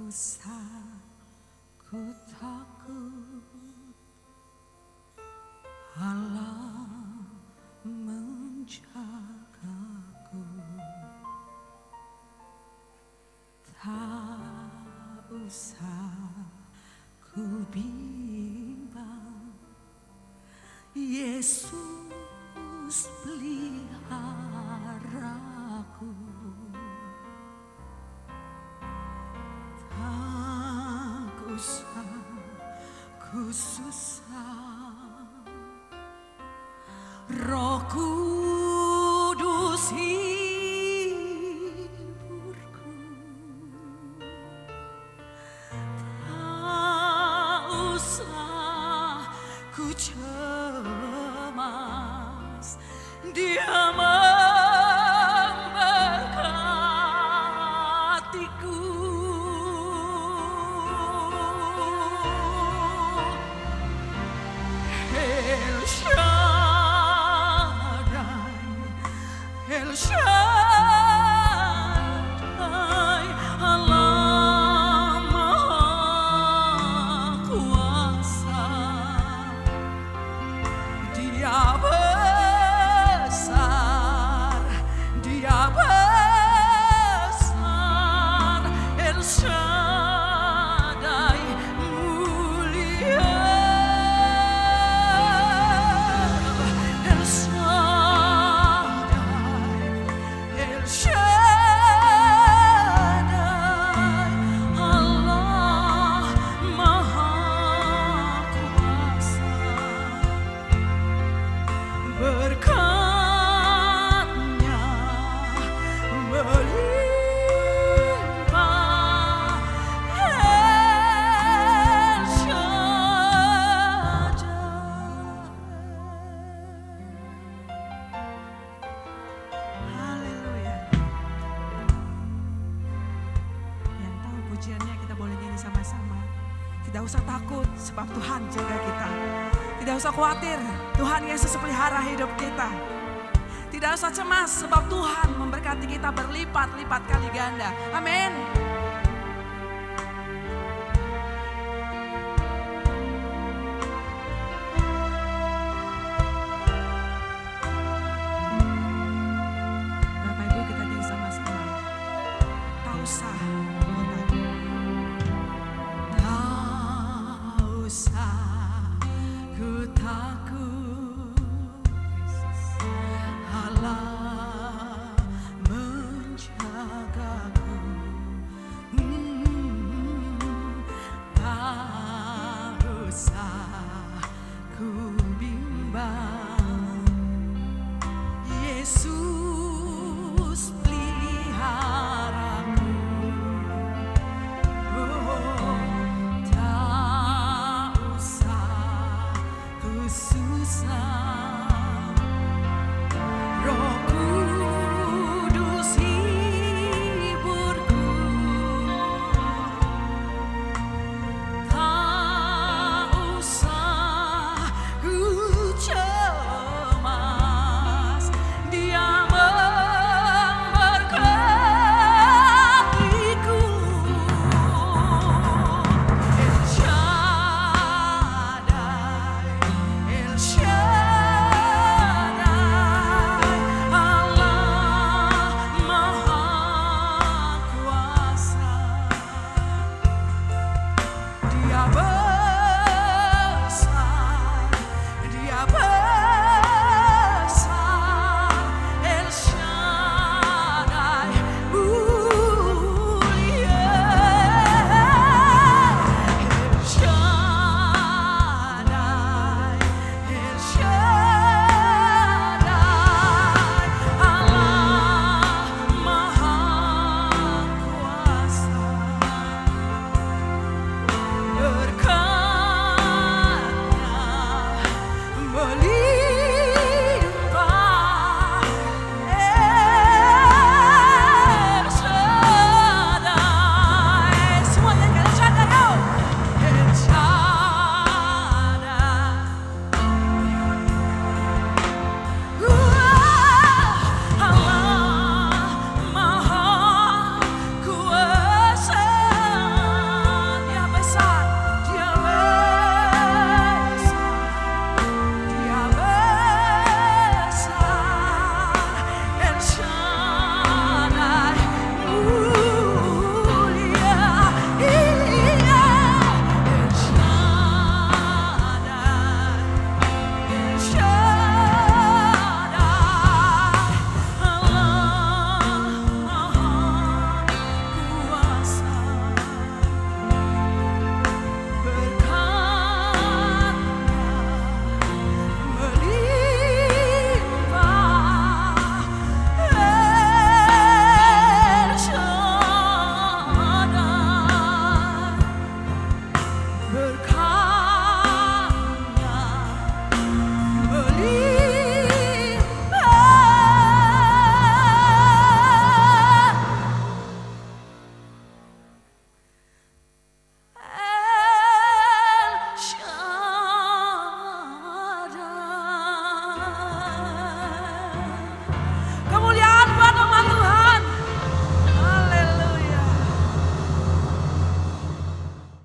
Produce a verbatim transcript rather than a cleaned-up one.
Usah ku takut, Allah menjagaku. Tak usah ku bimbang, Yesus peliharaku. Tak usah ku susah, Roh Kudus hiburku. Tak usah ku cemas, Dia memberkatiku. El Shaddai, El Shaddai, Allah Maha Kuasa. Dia besar, Dia besar, El Shaddai mulia, El Shaddai, El Shaddai, Allah Maha Kuasa. Berkat-Nya melimpah, El Shaddai. Haleluya. Yang tahu pujiannya, kita boleh nyanyi sama-sama. Tidak usah takut, sebab Tuhan jaga kita. Tidak usah khawatir, Tuhan Yesus pelihara hidup kita. Tidak usah cemas, sebab Tuhan memberkati kita berlipat-lipat kali ganda. Amin. Bapak Ibu, kita nyanyi sama-sama. Tak usah ku takut. Tak usah ku takut, Allah menjagaku. Hmm, tak usah ku bimbang, Yesus peliharaku. Oh, tak usah ku susah,